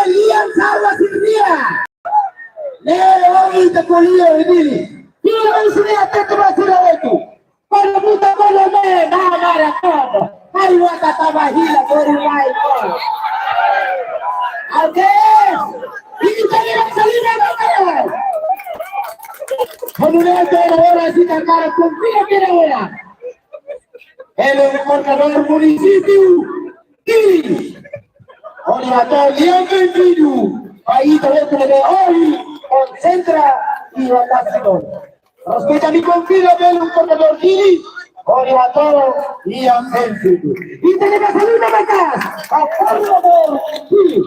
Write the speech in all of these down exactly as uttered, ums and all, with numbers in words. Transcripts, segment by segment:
Lian Salva Silvia. Ne'e ohin ita ko'alia iha Dili. Fila mai sira, hatete ba sira hotu. Kona muta kona me na mara kona. Ai wata taba hila kori mai ko. Oke. Ita lian salina na kaya. Komunidade ora sita kara kumpira kira ora. Ele koordinadór munisípiu Dili. Hodi hato'o lian benvindu ba ita hotu ne'ebé ohin konsentra iha Washington. Respeita mi konvida belun koordinadór Dili, hodi hato'o lian benvindu. Ita ne'e ba saluda maka'as ba koordinadór Dili.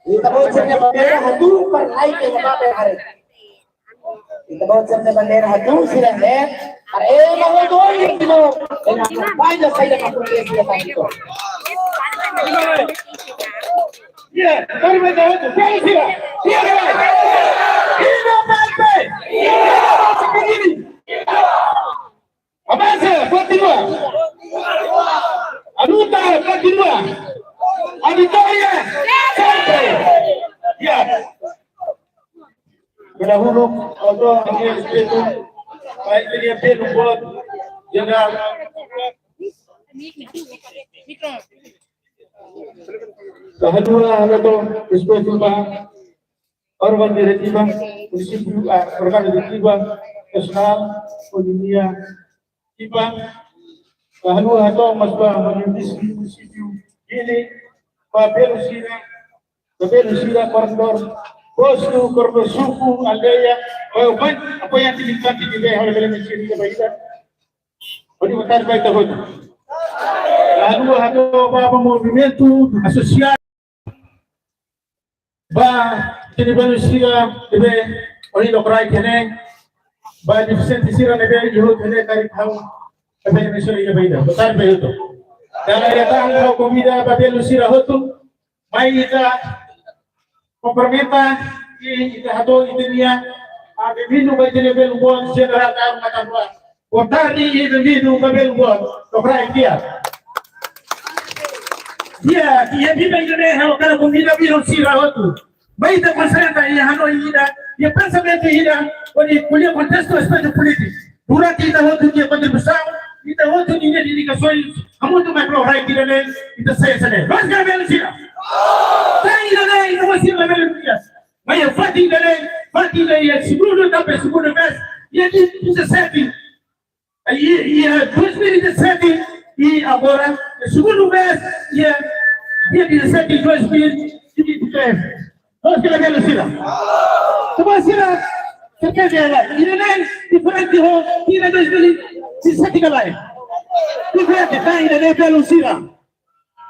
Ita-boot sira-nia bandeira hato'o para ai ke mama pe are. Ita-boot sira-nia bandeira hato'o sira-ne'e. Para ema hotu ohin ita-boot sira-nia bandeira sai da kampung dia sira tadi tu. Iya, kami minta hotu. Sira, sira. Sira, sira. Ida P P. Ida P P. Avansa, kontinua. A luta, kontinua. A vitória, sempre. Ya. Dahuluk, hato'o ami-nia respeitu ba ita-nia belun boot, Jenerál. Dahuluk, hato'o respeitu ba órgaun diretiva, munisípiu, ah, órgaun diretiva, personál, komunidade, ekipa, ba ha'u hato'o mós ba munisípiu, munisípiu Dili, ba belun sira, ba belun sira, koordinadór postu, koordinadór suku, aldeia, ba, ba, apoiante militante ne'ebé halo bele mensia ida ba ida. Hodi boa tarde ba ita hotu. Ba ha'u hato'o ba, ba movimentu asosiadu ba ita-nia belun sira ne'ebé ohin lokraik iha ne'e, ba defisiente sira ne'ebé iha hotu ne'e karik ha'u ne'ebé mensiona ida ba ida. Boa tarde ba ita hotu. Dala ida tan ha'u konvida ba belun sira hotu, mai ita kumprimenta i ita hato'o ita-nia, ah, benvindu ba ita-nia belun boot Jenerál Taur Matan Ruak. Boa tarde i benvindu ba belun boot lokraik nian. Di'ak, iha biban ida-ne'e ha'u hakarak konvida belun sira hotu. Mai ita konsentra iha hanoin ida, iha pensamentu ida, hodi ko'alia kontestu aspetu polítiku. Durante ita hotu nia kontribuisaun, ita hotu nia dedikasaun, hamutuk mai pro rai ida-ne'e, ita sei hanesan ne'e. Loos ka lae belun sira? Sai ida-ne'e, ita hotu sira belun sira. Mas iha fatin ida-ne'e, fatin ida-ne'e, iha segundu, tanba segundu vez, iha dia dezassete. Iha, iha dois mil e dezassete, i agora, iha segundu vez, iha dia dezassete de dois mil e vinte e três. Loos ka lae belun sira? Tanba sira, sira ke dia lae. Ida-ne'e diferente ho, ida dois mil e dezassete ka lae. Diferente, tan ida-ne'e belun sira.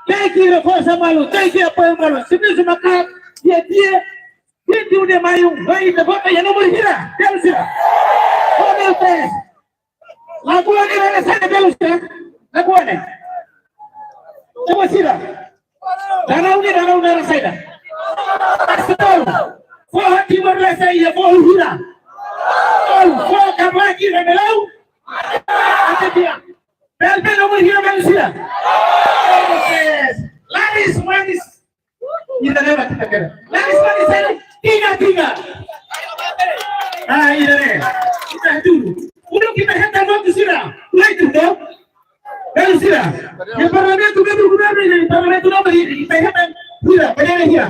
Tenke reforsa malu, tenke apoia malu. Servisu maka'as, dia dia, dia dia de maio, mai ita vota iha númeru hira, belun sira. Númeru três. Lagoa ne'e rai saida belun sira? Lagoa ne'e. Coba sira. Danau ne'e, danau ne'e rai saida? Asal. Foho Timor-Leste iha foho hira? Foho, foho Kablaki Ramelau? Ate dia. Bel bel númeru hira belun sira? Númeru três. Laris manis. Ida-ne'e mak ita hakarak. Laris manis saida? Tiga tiga. Ah, ida-ne'e. Ita dulu. Uluk ita hetan votu sira. Ulai tu, to? Belun sira. Iha Parlamentu, membru governu, iha Parlamentu nomor hira, ita hetan hira, kadeira hira?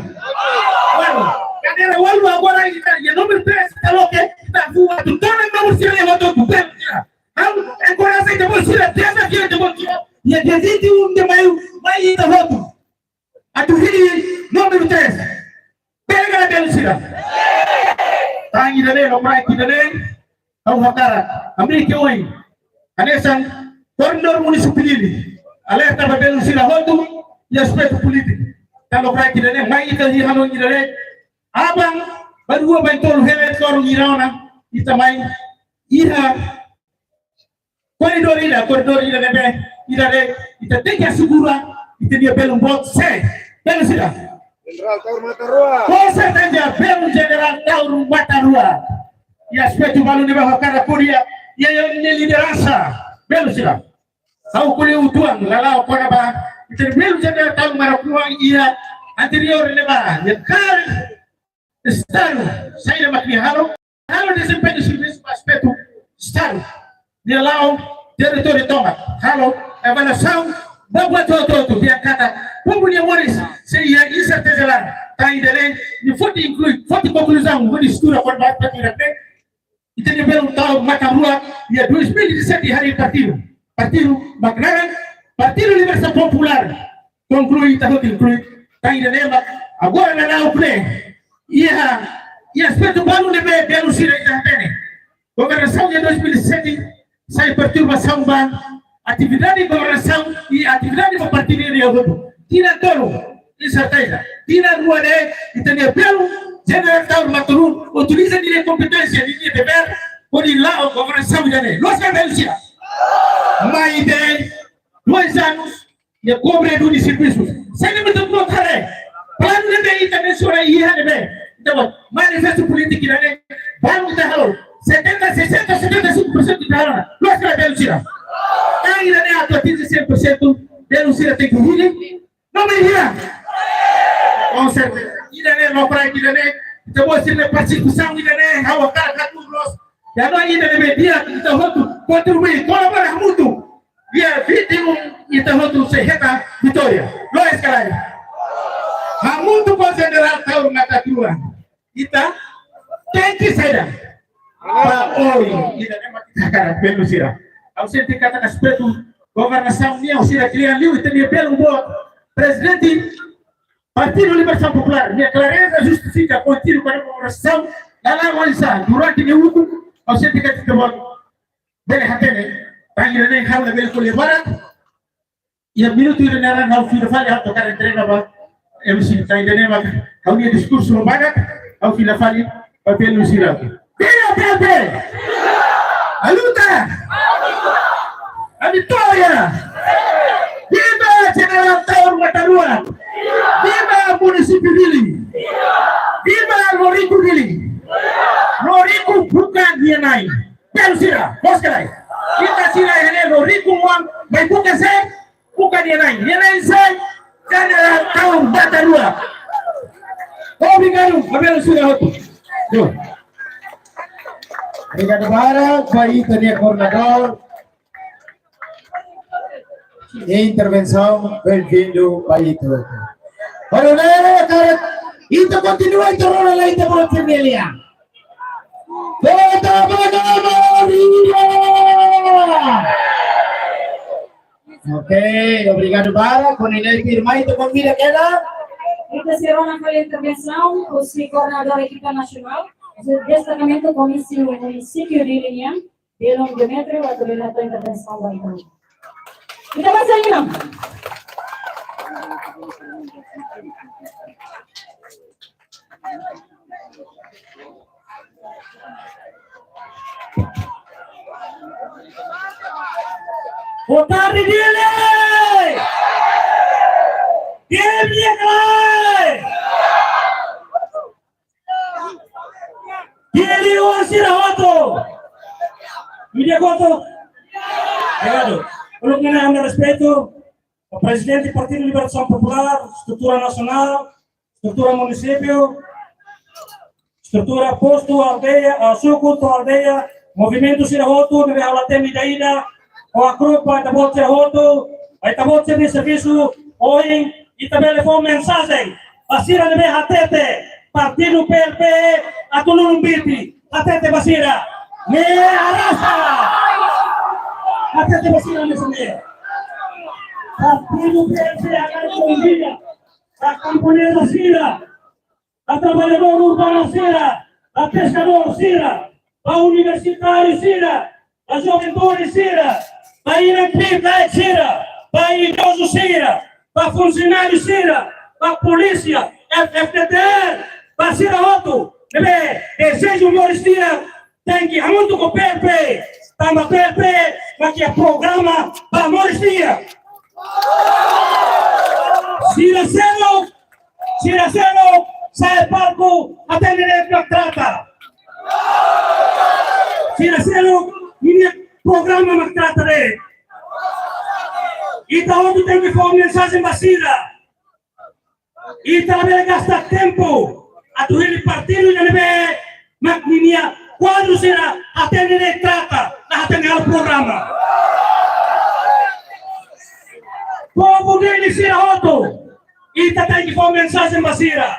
Walu. Kadeira walu agora ita, iha númeru três, ita loke, ita fó atu tona númeru sira iha votu, belun sira. Ha'u enkoraja ita-boot sira, dezafiu ita-boot sira. Iha dia vinte e um de maio, mai ita votu. Atu hili númeru três. Bele ka lae belun sira? Tan ida-ne'e, lokraik ida-ne'e, ha'u hakarak hamriik oin, hanesan koordinadór munisípiu Dili, alerta ba belun sira hotu iha aspetu polítiku. Tan lokraik ida-ne'e, mai ita iha hanoin ida-ne'e, aban ba rua, ba tolu, hela toru hira ona, ita mai iha koridór ida, koridór ida ne'ebé, ida-ne'e, ita tenke asegura ita-nia belun boot sé, belun sira? Jenerál Taur Matan Ruak. Com certeza, belun Jenerál Taur Matan Ruak. Iha aspetu balu ne'ebé hakarak ko'alia, iha, iha nia lideransa, belun sira. Ha'u ko'alia uitoan, la la'o kona-ba Ita-nia belun Jenerál Taur Matan Ruak iha anteriór ne'ebá, iha karik Estadu saida mak nia halo, halo dezempeñu servisu ba aspetu Estadu. Nia la'o territóriu tomak, halo avaliasaun, ba buat hotu-hotu, nia katak povu nia moris sei iha inserteza laran. Tan ida-ne'e, nia foti inklui, foti konkluzaun, hodi estuda kona-ba partidu ne'e. Ita-nia belun Taur Matan Ruak iha dois mil e dezassete harii partidu. Partidu mak naran Partidu Libertasaun Populár. Konklui, ita hotu inklui. Tan ida-ne'e mak agora na nau kle. Iha, iha aspetu balu ne'ebé belun sira ita hatene. Governasaun iha dois mil e sete sai perturbasaun ba atividade governasaun i atividade ba partidu iha hotu. Tinan tolu, inserteza. Tinan rua de'it, ita-nia belun Jenerál Taur Matan Ruak utiliza ninia kompeténsia, ninia devér, hodi la'o governasaun ida-ne'e. Loos ka lae, belun sira? Maibé, dois anos, nia kobre duni servisu. Saida mak ita-boot halo? Planu ne'ebé ita mensiona iha ne'ebé, ita-boot, manifestu polítiku ida-ne'e, balu ita halo setenta, sessenta, setenta e cinco por cento ita halo ona. Loos ka lae, belun sira? Tan ida-ne'e atu atinje cem por cento, belun sira tenke hili. Não me hira. Com certeza. Ida-ne'e, no para ida-ne'e, ita-boot sira-nia partisipasaun ida-ne'e, ha'u hakarak hatudu loos. Ida-ne'e, ida-ne'e, ita hotu kontribui, kolabora hamutuk. Dia vinte e um, ita hotu sei hetan vitória. Loos ka lae? Hamutuk ho Jenerál Taur Matan Ruak. Ita tenke saida? Ba oin. Ida-ne'e mak ita hakarak, belun sira. Ha'u sente katak aspetu governasaun nian, sira kle'an liu, ita-nia belun boot Prezidente Partidu Libertasaun Populár, nia klareza justifika konteúdu ba governasaun, la la oinsá, durante nia ukun, ha'u sente katak ita-boot bele hatene, tan ida-ne'e ha'u labele ko'alia barak, iha minutu ida-ne'e ha'u fila fali, ha'u hakarak entrega ba M C, tan ida-ne'e mak ha'u-nia diskursu badak, ha'u fila fali ba belun sira. Viva P L P! A luta! A vitória! Viva Jenerál Taur Matan Ruak! Viva munisípiu Dili! Viva Loriku Dili! Loriku buka nia na'in. Belun sira, loos ka lae? Ita sira iha ne'e, Loriku oan, mai buka sé? Buka nia na'in. Nia na'in sé? Jenerál Taur Matan Ruak. Obrigadu, belun sira hotu. Yo. Obrigadu barak ba ita-nia koordenadór. Intervensaun, bem-vindo ba ita hotu. Para ne'e, karik ita kontinua ita rona lai ita-boot nia lian. Vota ba Nona Maria! Ok, obrigadu barak, kona-ba ida-ne'e, irmã, ita konvida kedas. Ita sei rona fali intervensaun husi koordenadór ekipa nasionál, destakamentu Komisaun Munisípiu Dili nian, belun Demetrio, atu relata intervensaun ba ita. Ita basa iha. Boa tarde, Dili! Dili, Dili, oan sira hotu! Media hotu! Obrigadu. Uluk ne'e ha'u-nia respeitu ba Prezidente Partidu Libertasaun Populár, estrutura nasionál, estrutura munisípiu, estrutura postu, aldeia, ah, suku to'o aldeia, movimentu sira hotu, ne'ebé ha'u la temi ida-idak, ha'u agradese ba ita-boot sira hotu, ba ita-boot sira-nia servisu, ohin, ita bele fó mensajen ba sira ne'ebé hatete partidu P L P atu lulun biti, hatete ba sira. Ne'e arrasta. Hatete ba sira ne'e sendiri. Partidu P L P hakarak konvida ba kamponeza sira, ba traballadór urbanu sira, ba peskadór sira, ba universitáriu sira, ba juventude sira, ba inan kbiit-laek sira, ba idozu sira, ba funsionáriu sira, ba polísia, F-FDTL, ba sira hotu ne'ebé dezeja moris di'ak, tenke hamutuk ho P L P, tanba P L P mak iha programa ba moris di'ak. Sira seluk, sira seluk sa'e palku hatene de'it mak trata. Sira seluk, ninia programa mak trata de'it. Ita hotu tenke Fó mensajen ba sira. Ita labele gasta tempu atu hili partidu ida ne'ebé mak ninia kuadru sira hatene de'it trata, la hatene halo programa. Povu Dili sira hotu, ita tenke fó mensajen ba sira.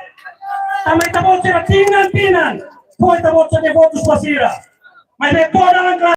Tanba ita-boot sira tinan-tinan fó ita-boot sira-nia votus ba sira. Maibé todan